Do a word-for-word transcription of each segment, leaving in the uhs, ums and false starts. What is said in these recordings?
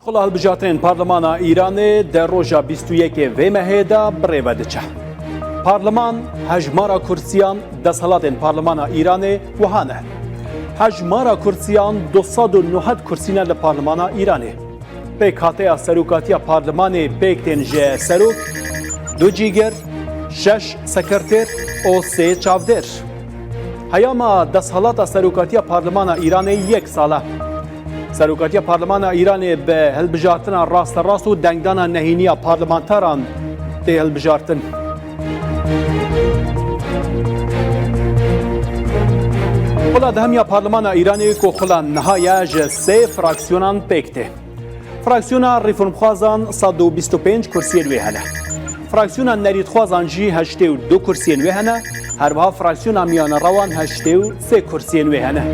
Xula hilbijartinên Parlemana Îranê di roja bîst û yekê vê mehê de bi rê ve diçe. Parleman, hejmara kursiyan desthilatên Parlemana Îranê wiha ne. Hejmara kursiyan du sed û nod kursî ne li Parlemana Îranê. Pêkhateya serokatiya parlemanê pêk tên ji serok, du cîgir, şeş sekreter û sê çavdêr. Heyama desthilata serokatiya parlemana Îranê yek sal e. Serokatiya parlemana Îranê bi hilbijartina rasterast û dengdana nehêniya parlamenteran tê hilbijartin. Xula dehemiya parlemana Îranê ku xula niha ye ji sê fraksiyonan pêk tê. Fraksiyona Reformxwazan sed û bîst û pênc kursiyên wê hene. Fraksiyona Nerîtxwazan jî heştê û du kursiyên wê hene. Her wiha fraksiyona Miyanerewan heştê û sê kursiyên wê hene.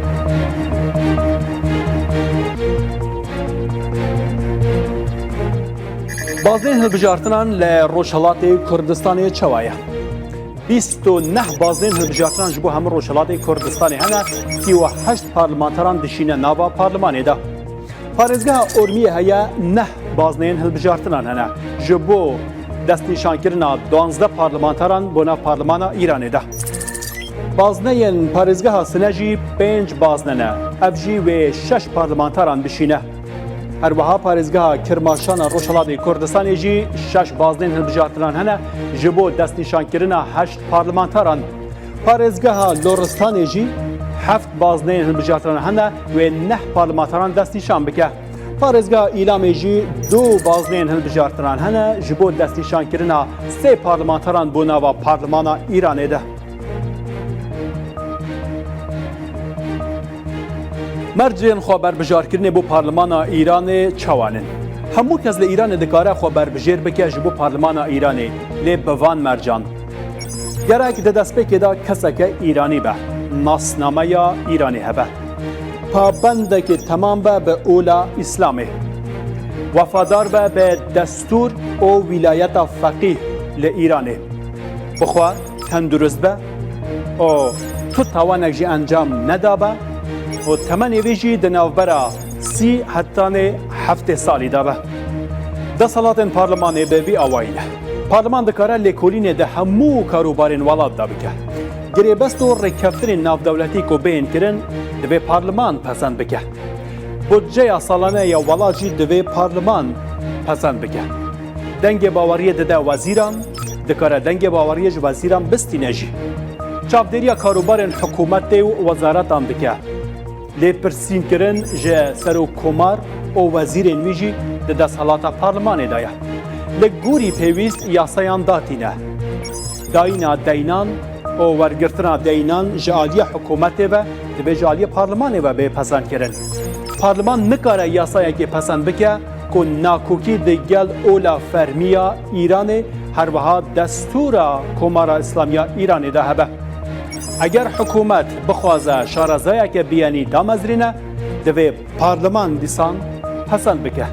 Baznên hilbijartinan li Rojhilatê Kurdistanê çawa ye? Bîst û neh baznên hilbijartinan ji bo hemû Rojhilatê Kurdistanê hene, sî û heşt parlamenteran dişîne nava parlemanê de. Parêzgeha Urmiyê heye, neh bazneyên hilbijartinan hene ji bo destnîşankirina duwazdeh parlamenteran bona Parlemana Îranê de. Bazneyên parêzgeha Sine jî pênc bazne ne, ev jî wê şeş parlamenteran dişîne. Her wiha parêzgeha Kirmaşan a Rojhilatê Kurdistanê jî şeş bazneyên hilbijartinan hene ji bo destnîşankirina heşt parlamenteran. Parêzgeha Loristanê jî heft bazneyên hilbijartinan hene wê neh parlamenteran destnîşan bike. Parêzgeha Îlamê jî du bazneyên hilbijartinan hene ji bo destnîşankirina sê parlamenteran bo nava Parlemana Îranê de. Mercên xweberbijarkirinê bo Parlemana Îranê çawan in? Hemû kes li Îranê dikare xwe berbijêr bike ji bo Parlemana Îranê, lê bi van mercan. Gerek di destpêkê de keseke Îranî be, nasnameya Îranê hebe. Pabendekî temam be bi ola Îslamê. Wefadar be bi destûr û wîlayeta feqîh li Îranê. Bixwe tendurist be û tu tawanek jî encam nedabe û temenê wî jî di navbera sî hetanê heftê salî de be. Desthilatên parlemanê bi vî awayî ne. Parleman dikare lêkolînê di hemû karûbarên welat de bike. Girêbest û rêkeftinên navdewletî ku bêhên kirin, divê parleman pesend bike. Budceya salane ya welat jî divê parleman pesend bike. Dengê baweriyê dide wezîran, dikare dengê baweriyê ji wezîran bistîne jî. Çavdêriya karûbarên hikûmetê û wezaretan dike. Lêpirsînkirin ji serokkomar û wezîrên wî jî di desthilata parlemanê de ye. Li gorî pêwîst yasayan datîne. Dayîna deynan û wergirtina deynan ji aliyê hikûmetê ve divê ji aliyê parlemanê ve bê pesendkirin. Parleman nikare yasayekê pesend bike ku nakokî digel ola fermî ya Îranê, her wiha destûra Komara Îslamiya Îranê de hebe. Eger hikûmet bixwaze şarezayeke biyenî damezrîne, divê parleman dîsan pesend bike.